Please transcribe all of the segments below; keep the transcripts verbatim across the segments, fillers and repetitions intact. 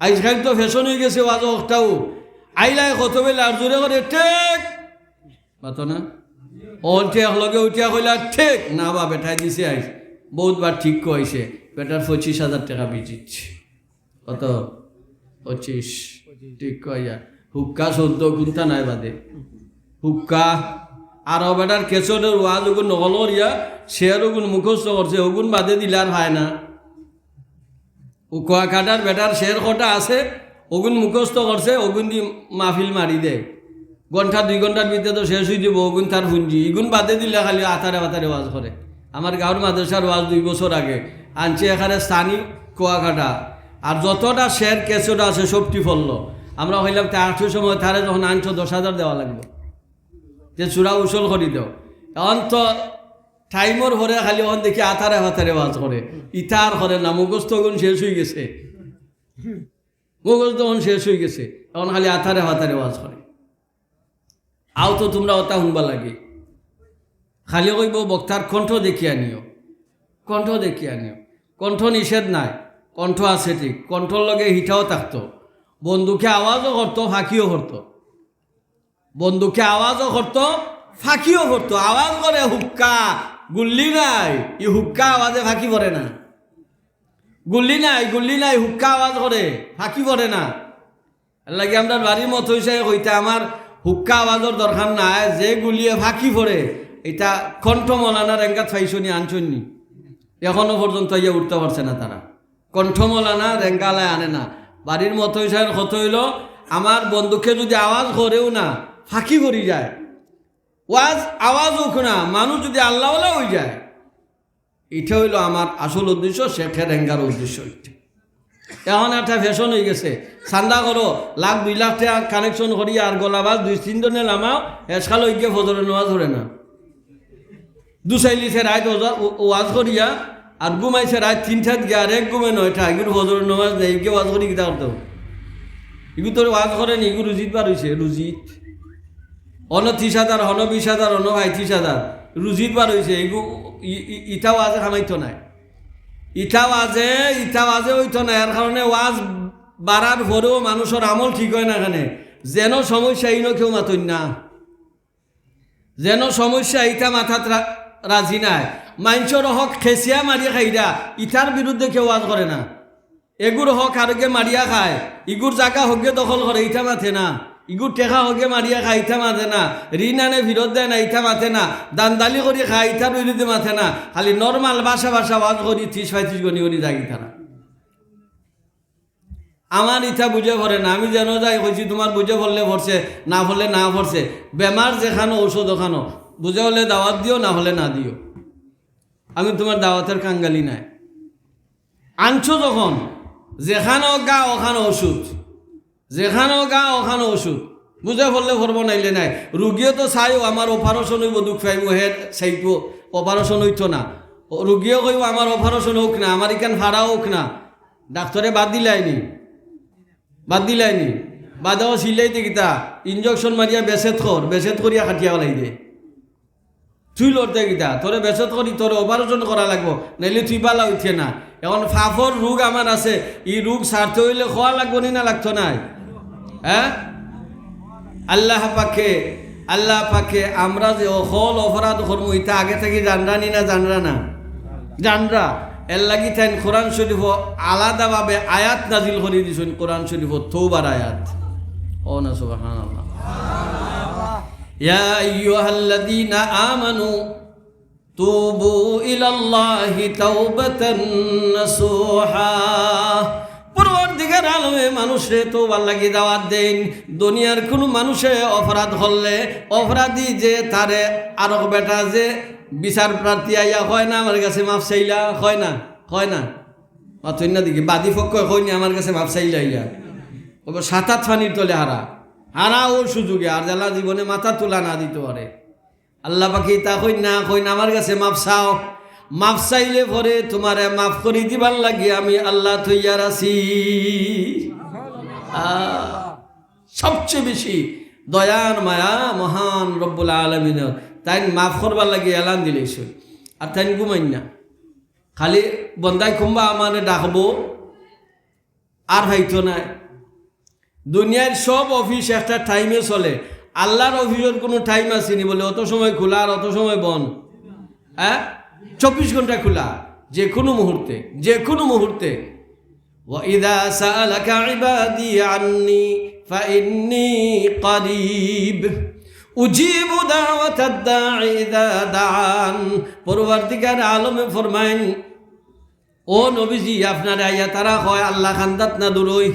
আইজকাইল তো ফ্যাশন অইগেছে ওয়াজ অকটাউ। আইলায় খতবে লাড় জুরে করে, "ঠিক।" মাতো না? অনতে একলগে উঠিয়া কইলা, "ঠিক।" না বা, বেটায় দিছে আইজ। বউত বার ঠিক কইছে। বেটার পঁচিশ হাজার টেকা ভিজিট। কত? পঁচিশ। ঠিক কইয়া। হুক্কা চৌদ্দ, কুন্তা নাই বাদে। হুক্কা। আর ও বেটার ক্যাসেটর ওয়াজ অগুন নকল করিয়া, শের অগুন মুখস্থ করছে, অগুন বাদে দিলে আর অয় না। ও কুয়াকাটার বেটার শের কটা আছে, অগুন মুখস্থ করছে, অগুন দি মাহফিল মারি দেয়। ঘন্টা দুই ঘন্টার ভিতরে তো শেষ অই যিবো, অগুন তার পুঞ্জি। ইগুন বাদে দিলে খালি আতারে বাতারে ওয়াজ করে। আমার গাঁওর মাদ্রাসার ওয়াজ দুই বছর আগে আনছে এখানে স্থানীয় কুয়াকাটা। আর যতটা শের ক্যাসেট আছে সবটি ফললো। আমরা কইলাম, "তে আটশো সময় তারে যখন আনছো দশ হাজার দেওয়া লাগবো, যে চূড়া উসল করি দেও।" এখন তো টাইমর পরে খালি অখন দেখি আতারে বাতারে ওয়াজ করে, ইতা আর করে না, মুখস্থ অগুন শেষ অই গেছে, মুখস্থ অখন শেষ অই গেছে, এখন খালি আতারে বাতারে ওয়াজ করে। আও তো তুমরা অতা হুনবার লাগি। খালি কইবো বক্তার কণ্ঠ দেখিয়া নিও, কণ্ঠ দেখিয়া নিও। কণ্ঠ নিষেধ নাই, কণ্ঠ আছে ঠিক, কণ্ঠর লগে হিটাও থাকতো। বন্দুকে আওয়াজও করতো, ফাঁকিও করতো। বন্দুকে আওয়াজও করতো, ফাঁকিও করতো। আওয়াজ করে হুক্কা, গুল্লি নাই, ই হুক্কা আওয়াজে ফাঁকি পড়ে না। গুল্লি নাই, গুল্লি নাই, হুক্কা আওয়াজ করে, ফাঁকি পড়ে না। এর লাগি আমরার বাড়ির মতো হিসাবে কইতা, "আমার হুক্কা আওয়াজর দরকার নাই, যে গুলিয়ে ফাঁকি পড়ে।" ইতা কণ্ঠ মৌলানা রেঙ্গাত পাইছো নি, আনছো নি? এখনো পর্যন্ত ইয়া উঠতে পারছে না তারা। কণ্ঠ মৌলানা রেঙ্গালায় আনে না। বাড়ির মতো হিসাবে কত অইলো, আমার বন্দুকে যদি আওয়াজ করেও না, ফাঁকি পড়ি যায়। ওয়াজ আওয়াজ অউক না, মানুষ যদি আল্লাহওয়ালা অই যায়, ইটা অইলো আমার আসল উদ্দেশ্য, শেখে রেঙ্গার উদ্দেশ্য ইটা। এখন একটা ফ্যাশন অই গেছে, চান্দা করো, লাখ দুই লাখ টেকা কালেকশন করি আর গলাবাজ দুই তিন জনে লামাও, হেসকাল অইগে ফজরের নামাজ পড়ে না। দুসাইলিছে রাইত ওজা-, ও-, ওয়াজ করিয়া, আর ঘুমাইছে রাইত তিনটাত গিয়া, আর এক ঘুমে নয়টা, ইগুর ফজরের নামাজ নাই, ইগে ওয়াজ করি কিতা করতো? ইগু তোর ওয়াজ করে নি, ইগু রুজিত বার অইছে, রুজিত। অনো ত্রিশ হাজার, অনো বিশ হাজার, অনো পঁয়ত্রিশ হাজার, রুজিত বার অইছে, ইগু ই-, ই-, ইতা ওয়াজে কামাইতো নায়। ইতা ওয়াজে, ইতা ওয়াজে অইতো নায়, এর কারণে ওয়াজ বাড়ার পরেও মানুষর আমল ঠিক অয় না কেনে, যেন সমস্যা ইনো কেউ মাতইন না। যেন সমস্যা ইতা মাথাত রা-, রাজি নায়। মাইনষর হক খেসিয়া মারিয়া খাইরা, ইতার বিরুদ্ধে কেউ ওয়াজ করে না। এগুর হক আরোগে মারিয়া খায়, ইগুর জাগা হগে দখল করে, ইতা মাতে না। ইগুর টেকা হগে মারিয়া খায়, ইতা মাতে না। ঋণ আনে ফিরত দেয় না, ইতা মাতে না। দান্দালি করি খায়, ইতার বিরুদ্ধে মাতে না। খালি নরমাল ভাষা ভাষা ওয়াজ করি, ত্রিশ পঁয়ত্রিশ গনি গনি যাইগি তারা। আমার ইতা বুঝে পড়ে না, আমি যেন যাই কইছি, "তুমার বুঝে পড়লে পড়ছে, না পড়লে না পড়ছে।" বেমার যেখানো ঔষধ ওখানো, বুঝে পড়লে দাওয়াত দিও, না পড়লে না দিও। আমি তুমার দাওয়াতর কাঙ্গালি নায়। আনছো যখন, যেখানো গা ওখানো ওষুধ, যেখানো গা ওখানো ওষুধ, বুঝে পড়লে পড়বো, নাইলে নাই। রুগীও তো চাইও আমার অপারেশন অইবো, দুখ পাইবো, হে চাইবো, অপারেশন অইতো না। ও, রুগীও কইবো আমার অপারেশন অউক না, আমার ইখান ফাড়া অউক না। ডাক্তরে বাদ দিলায়নি, বাদ দিলায়নি। বাদেও চিল্লাইতে কিতা, ইঞ্জেকশন মারিয়া বেসেত কর, বেসেত করিয়া কাটিয়া ফালাই দে। তুই লড়তে কিতা, তোরে বেসেত করি, তোরে অপারেশন করা লাগবো, নাইলে তুই বালা অইতে না। এখন ফাফর রোগ আমার আছে, ই রোগ সারতে অইলে খাওয়া লাগবো নি না লাগতো নায়? হ্যাঁ? আল্লাহ পাকে, আল্লাহ পাকে আমরা যে অকল অপরাধ করমু, ইতা আগে থাকি জানরা নি না জানরা না? জানরা। এর লাগি তাইন কোরআন শরীফো আলাদাভাবে আয়াত নাজিল করি দিছইন, কোরআন শরীফো তওবার আয়াত। ও না, সুবহানাল্লাহ। ইয়া আইয়ুহাল্লাযীনা আমানু তুবু ইলাল্লাহি তাওবাতান নাসুহা। পরওয়ারদিগার আলমে মানুষরে তওবার লাগি দাওয়াত দেইন। দুনিয়ার কুনু মানুষে অপরাধ করলে, অপরাধী যে তারে আরক বেটা যে বিচার প্রার্থী আইয়া কয় না, "আমার গেছে মাফ চাইলা", কয় না, কয় না। অথই না দেখি বাদী পক্ষ কয় নি, "আমার গেছে মাফ চাইলা" আইয়া। কইবো, "সাত আত পানির তলে হারা, হারা অউ সুযোগে, আর জ্বালা জীবনে মাথা তুলা না দিতো পারে।" আল্লাহ পাকে ইতা কইন না, কইন, "আমার গেছে মাফ চাও, মাফ চাইলে পরে তুমারে মাফ করি দিবার লাগি আমি আল্লাহ তৈয়ার আছি।" আহ, সবচেয়ে বেশি দয়ার মায়া মহান রব্বুল আলামিনর, তাইন মাফ করবার লাগি এলান দিলাইছইন। আর তাইন ঘুমাইন না, খালি বন্দায় কুনবা আমারে ডাকবো, আর পাইতো নায়। দুনিয়ার সব অফিস একটা টাইমে চলে, আল্লাহর অফিসর কুনু টাইম আছে নি? বলে অত সময় খোলা আর অত সময় বন্ধ? হ্যাঁ, চব্বিশ ঘন্টা খোলা, যে কোনো মুহূর্তে, যে কোনো মুহূর্তে। وإذا سألك عبادي عني فإني قريب أجيب دعوة الداع إذا دعان। পরওয়ারদিগার আলমে ফরমাইন, ও নবীজি, আপনারে আইয়া তারা কয়, আল্লাহ কান্দাত না দূরই,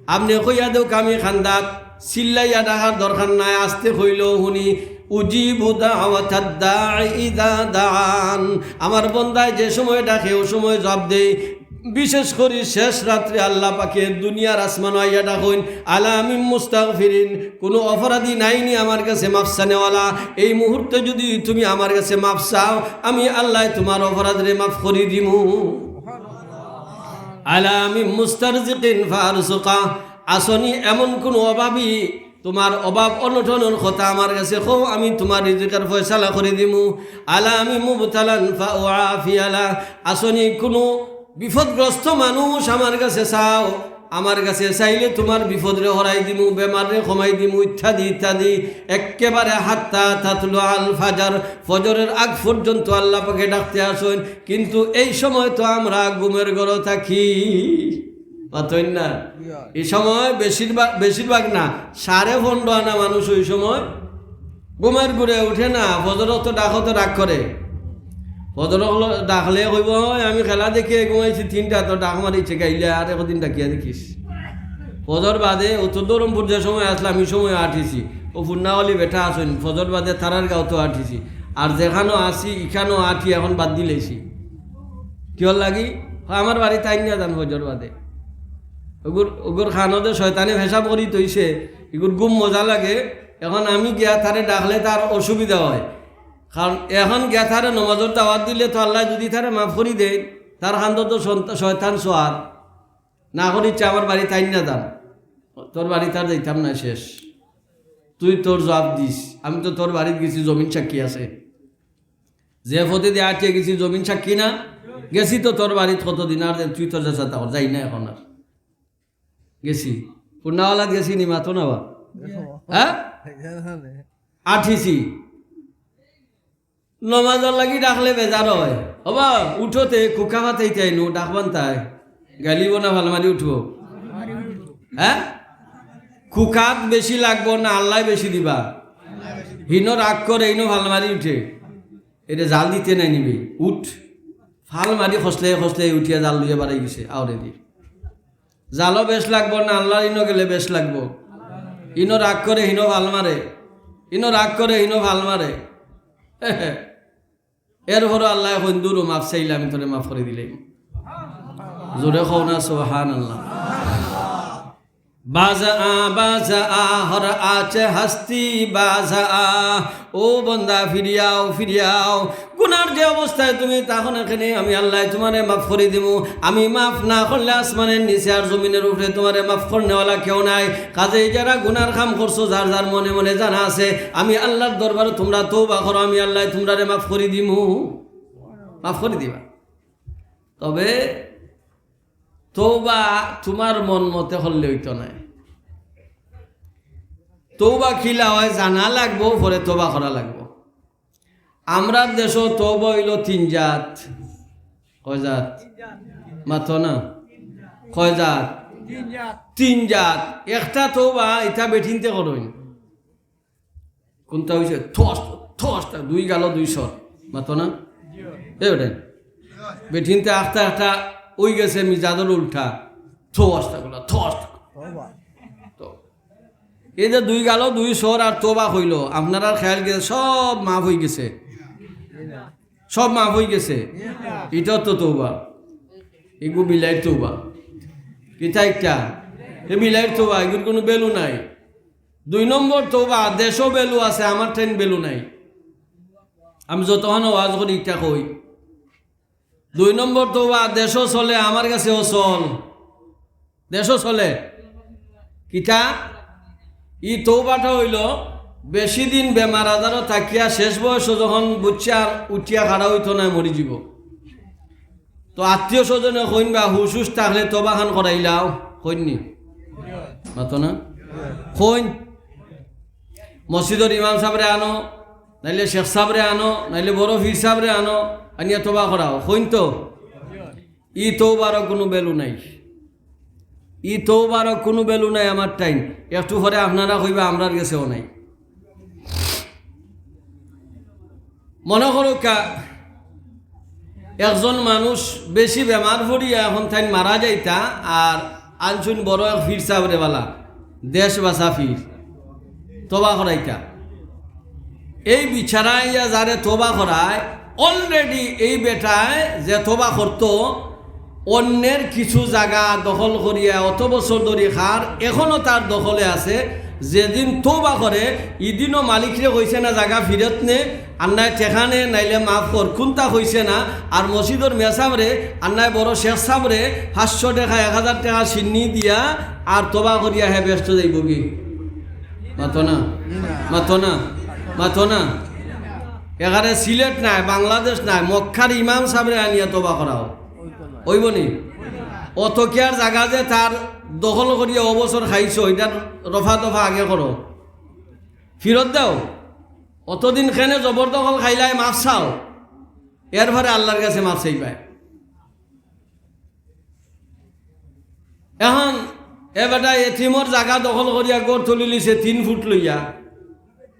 আপনে কইয়া দেউক আমি কান্দাত। চিল্লাইয়া ডাকার দরকার নাই, আস্তে কইলেও হুনি। উজিবু দাওয়াতাদ দাঈ ইযা দাআন। আমার বন্দায় যে সময় ডাকে, ও সময় জবাব দেই। বিশেষ করি শেষ রাত্রে আল্লাহ পাকে দুনিয়ার আসমানো আইয়া ডাকইন, আলা মিন মুস্তাগফিরিন, কুনু অপরাধী নাইনি আমার গেছে মাফ চানেওয়ালা? এই মুহূর্তে যদি তুমি আমার গেছে মাফ চাও, আমি আল্লায় তুমার অপরাধরে মাফ করি দিমু। আলা মিন মুস্তারজিকিন ফারজুকা, আছনি এমন কুনু অভাবী, তুমার অভাব অনটনর কথা আমার গেছে কও, আমি তুমার রিজিকর ফয়সালা করি দিমু। আলা মিন মুবতালান ফাউআফিয়ালা, আছনি কুনু বিপদগ্রস্ত মানুষ আমার গেছে চাও, আমার গেছে চাইলে তুমার বিপদরে হরাই দিমু, বেমাররে কমাই দিমু, ইত্যাদি ইত্যাদি। একেবারে হাত্তা তাতলু আল ফাজার, ফজরের আগ পর্যন্ত আল্লাহ পাকে ডাকতে আছইন, কিন্তু এই সময় তো আমরা ঘুমের ঘরো থাকি। মাতইন না? এই সময় বেশিরভাগ, বেশিরভাগ না, সাড়ে পনেরো আনা মানুষ ওই সময় ঘুমের ঘুরে উঠে না। ফজরর তো ডাকো তো রাগ করে, ফজর হলো ডাকলে কইব, "ওই আমি খেলা দেখিয়া ঘুমাইছি তিনটা, তো ডাক মারিছে গাইলে আর একদিন ডাকিয়া দেখিস।" ফজর বাদে ও তো ধরমপুর যে সময় আসলাম, এই সময় আটিছি, ও ফুন্নাওয়ালি বেটা আছইন, ফজর বাদে তারার গাঁও তো আটিছি, আর যেখানো আছি ইখানো আটি এখন বাদ দিলেছি। কিওর লাগি? আমার বাড়িত আইন না যান ফজর বাদে। ওগুর, ওগুর খানো দে শয়তানে পেশাব করি তইছে, এগুর ঘুম মজা লাগে। এখন আমি গিয়া তারে ডাকলে তার অসুবিধা হয়, কারণ এখন গিয়া তারে নমাজর দাওয়াত দিলে তো আল্লাহ যদি তারে মাফ করি দেয়, তার খান্দো তো সন্ত-, শয়তান সোয়ার না করি ইচ্ছা আমার বাড়িত আইন না যান, তোর বাড়িত আর যাইতাম না, শেষ। তুই তোর জবাব দিস, আমি তো তোর বাড়িত গেছি, জমিন সাক্ষী আছে। যে পথে দিয়ে আটিয়া গেছি, জমিন সাক্ষী না? গেছি তো তোর বাড়িত কতদিন, আর তুই তোর যা চাতা কর, যাই না এখন আর। গেছি, পুন্নাওয়ালাত গেছি নি, মাতো না বা? হ্যাঁ? আটিছি। নমাজর লাগি ডাকলে বেজার হয়। ওবা, উঠোতে কুকা মাতাইতে আইনু, ডাকবান তাই। গালিব না ফালমারি উঠবো? হ্যাঁ? কুকাত বেশি লাগবো না আল্লায় বেশি দিবা? হিনো রাগ করে, হিনো ফালমারি উঠে। এটা জাল দিতে নাই নিবি। উঠ। ফালমারি খসলে খসলে উঠিয়া জাল লইয়া বাড়াই গেছে, আওরে দি। জালো বেশ লাগবো না আল্লাহর ইনো গেলে বেশ লাগবো? ইনো রাগ করে, হিনো ফাল মারে। ইনো রাগ করে, হিনো ফাল মারে। এরপরও আল্লায় কইন, "দুরু মাফ চাইলে আমি তোরে মাফ করি দিলাইমু।" জোরে কও না, সুবহানাল্লাহ। বাজা আ, বাজা আ, হর আছে হাস্তি বাজা আ। ও বন্দা, ফিরিয়াও, ফিরিয়াও। গুনার যে অবস্থায় তুমি তখন এখানে, আমি আল্লায় তুমারে মাফ করি দিমু। আমি মাফ না করলে আসমানের নিচে আর জমিনের উপরে তুমারে মাফ করনেওয়ালা কেউ নাই। কাজেই যারা গুনার কাম করছো, যার যার মনে মনে জানা আছে, আমি আল্লাহর দরবারে তুমরা তওবা করো, আমি আল্লায় তুমরারে মাফ করি দিমু, মাফ করি দিবা। তবে তওবা তুমার মন মতে করলে অইতো নায়। তওবা কিলা হয় জানা লাগবো, পরে তওবা করা লাগবো। আমরার দেশো তওবা অইলো তিন জাত। কয় জাত? মাতো না। কয় জাত? তিন জাত। একটা তওবা ইতা বেটিন্তে করইন। কোনটা অইছে? থস, থস, দুই গালো দুই সর। মাতো না? এ বেটা। বেটিন্তে আখতা আখতা অই গেছে মিজাজর উল্টা। থস, গুলা, থস। তো, এই যে দুই গালো দুই সর আর তওবা কইলো, আপনারার খেয়াল গেছে সব মাফ অই গেছে। সব মাফ অই গেছে। ইটা তো তওবা। এগু বিলাইর তওবা। কিতা একটা? এ বিলাইর তওবা, এগুর কুনু value নাই। দুই নম্বর তওবা, দেশো value আছে, আমার ঠাইন value নাই। আমি যতখান ওয়াজ করি ইটা কই। দুই নম্বর তওবা, দেশো চলে, আমার গেছেও চল। দেশো চলে। কিতা? ই তওবাটা অইলো, বেশি দিন বেমার আজারো থাকিয়া শেষ বয়সো যখন বুঝছে আর উঠিয়া খাড়া অইতো নায়, মরি যিবো। তো আত্মীয় স্বজনে কইন বা হুশ হুশ থাকলে তওবাখান করাইলাও, কইননি? মাতো না? কইন। মসজিদর ইমাম সাবরে আনো, নাইলে শেখ সাবরে আনো, নাইলে বড় পীর সাবরে আনো, আনিয়া তওবা করাও। কইন তো? ই তওবারও কুনু value নাই। ই তওবারও কুনু value নাই আমার টাইম। একটু পরে আপনারা কইবা, "আমরার গেছেও নাই।" মনো করউক্কা, একজন মানুষ বেশি বেমার পড়িয়া এখন তাইন মারা যাইতা, আর আনছইন বড় এক পীর সাবরে বালা, দেশ বাঁচা পীর, তওবা করাইতা। এই বেচারা আইয়া যারে তওবা করায়, already এই বেটায় যে তওবা করতো, অন্যের কিছু জাগা দখল করিয়া অত বছর ধরি খার, এখনো তার দখলে আছে। যেদিন তওবা করে, ইদিনও মালিকরে কইছে না জাগা ফিরত নে, আর নায় টেকা নে, নাইলে মাফ কর, কুনতা কইছে না। আর মসজিদর মেসাবরে, আর নায় বড় শেখ সাবরে পাঁচশো টেকা, এক হাজার টেকা সিন্নি দিয়া আর তওবা করিয়া হে বেহেস্তো যাইবো গি? মাতো না, মাতো না, মাতো না। এখানে সিলেট নায়, বাংলাদেশ নায়, মক্কার ইমাম সাবরে আনিয়া তওবা করাও। অইবো নি? অত কিয়ার জাগা যে তার দখল করিয়া অবসর খাইছো, ইটার রফা দফা আগে করো, ফিরত দেও। অতদিন কেনে জবরদখল খাইলায়, মাফ চাও, এরপরে আল্লার গেছে মাফ চাইবায়। এখন এ বেটা এতিমর জাগা দখল করিয়া ঘর তুলিলিছে তিন ফুট লইয়া।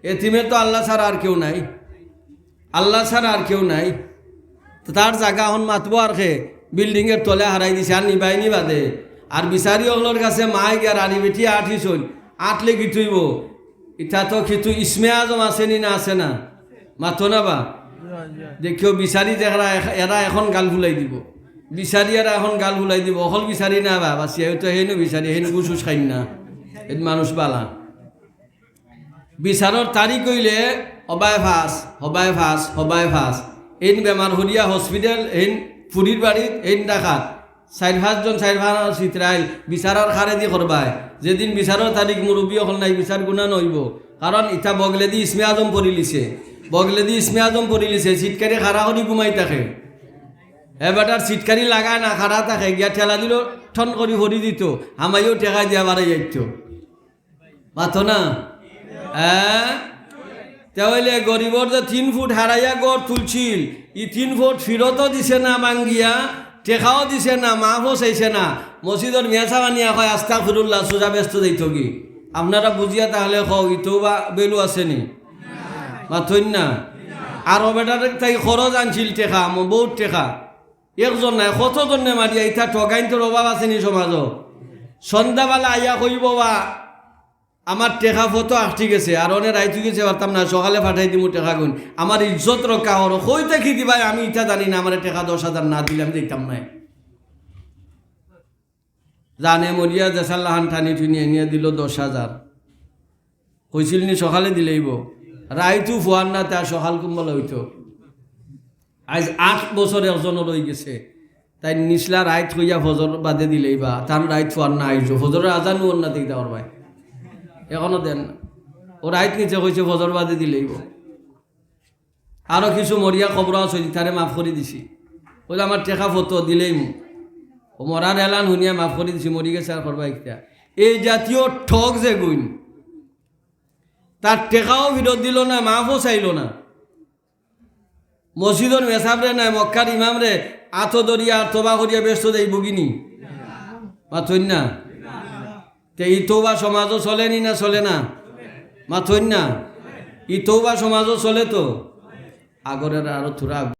এতিমে তো আল্লা ছাড়া আর কেউ নাই, আল্লা ছাড়া আর কেউ নাই। তো তার জাগা এখন মাতবো আর কে? বিল্ডিংর তলে হারাই দিছে, আর নিবায় নি বাদে। আর বিচারি অকলর গেছে মায় গিয়া রানী বেটি আটিছইন, আটলে কিতা অইবো? ইতা তো কিতা ইসমে আজম আছে নি না আছে না? মাতো না বা। দেখিও বিচারি দেখরা এখ-, এরা এখন গাল ফুলাই দিবো। বিচারি এরা এখন গাল ফুলাই দিবো। অকল বিচারি না বা, বাসিয়াও তো হেইনও বিচারি, হেইন ঘুষ উস খাইন না। এন মানুষ বালা। বিচারর তারিখ অইলে হবায় পাস, হবায় পাস, হবায় পাস। এইন বেমার হরিয়া হসপিটাল, এইন ফুরির বাড়িত, এইন ঢাকাত। চাইর পাঁচজন, চাইর পাঁচ চিত্রাইল, বিচারর কারেদি করবায়। যেদিন বিচারর তারিখ মুরব্বি অকল নাই, বিচার গুনা নইবো। কারণ ইতা বগলেদি ইসমে আজম পড়িলিছে। বগলেদি ইসমে আজম পড়িলিছে, সিটকারি খাড়া করি ঘুমাই থাকে। এ বেটার সিটকারি লাগায় না, খাড়া থাকে, গিয়া ঠেলা দিলো, ঠন করি ভরি দিতো, হামাইও টেকা দিয়া বাড়াই যাইতো। মাতো না? হ্যাঁ? তে অইলে গরিবর যে তিন ফুট হারাইয়া ঘর তুলছিল, ই তিন ফুট ফিরতও দিছে না ভাঙ্গিয়া, টেকাও দিছে না, মাফও চাইছে না। মসজিদর মেসাব আনিয়া কয়, "আস্তাগফিরুল্লাহ, সুজা বেহেস্তো যাইতো গি।" আপনারা বুঝিয়া তাহলে কও, ইতো বা value আছে নি? মাতইন না? আর ও বেটারে তাই খরচ আনছিল টেকা, ম-, বউত টেকা। একজন নায়, কতজনে মারিয়া, ইতা ঠগাইন্তর অভাব আছে নি সমাজো? সন্ধ্যাবেলা আইয়া কইবো বা, "আমার টেকা ফতো আটকি গেছে, আর অনে রাইত অই গেছে, পারতাম না, সকালে পাঠাই দিমু টেকা গুইন। আমার ইজ্জত রক্ষা করো, কই থাকি দিবায় আমি ইতা জানি না, আমারে টেকা দশ হাজার না দিলে আমি যাইতাম নায়।" জানে মরিয়া যেসার লাখান টানি টুনি আনিয়া দিলো দশ হাজার। কইছিল নি সকালে দিলাইবো? রাইতও ফুয়ার না, তা সকাল কুনবালা অইতো? আইজ আট বছর একজনর অই গেছে। তাইন নিছলা রাইত কইয়া ফজর বাদে দিলাইবা, তান রাইত ফুয়ার না আইজও। ফজরর আজানও অর না, তে কিতা করবায়? এখনো দেন না। ও রাইত নিছে কইছে ফজর বাদে দিলাইবো। আরো কিছু মরিয়া কবরো আছে, তারে মাফ করি দিছি। অউ যে আমার টেকা ফতো দিলাইমু। ও মরার এলান হুনিয়া মাফ করি দিছি, মরি গেছে, আর করবায় কিতা? এই জাতীয় ঠগ যেগুইন, তার টেকাও ফিরত দিলো না, মাফও চাইলো না। মসজিদর মেসাবরে নায়, মক্কার ইমামরে আতো ধরিয়া আর তওবা করিয়া বেহেস্তো যাইবো গি নি? মাতইন না? তে ই তওবা সমাজো চলে নি না চলে না? মাতইন না? ই তওবা সমাজো চলে তো? আগরের আরো থুড়া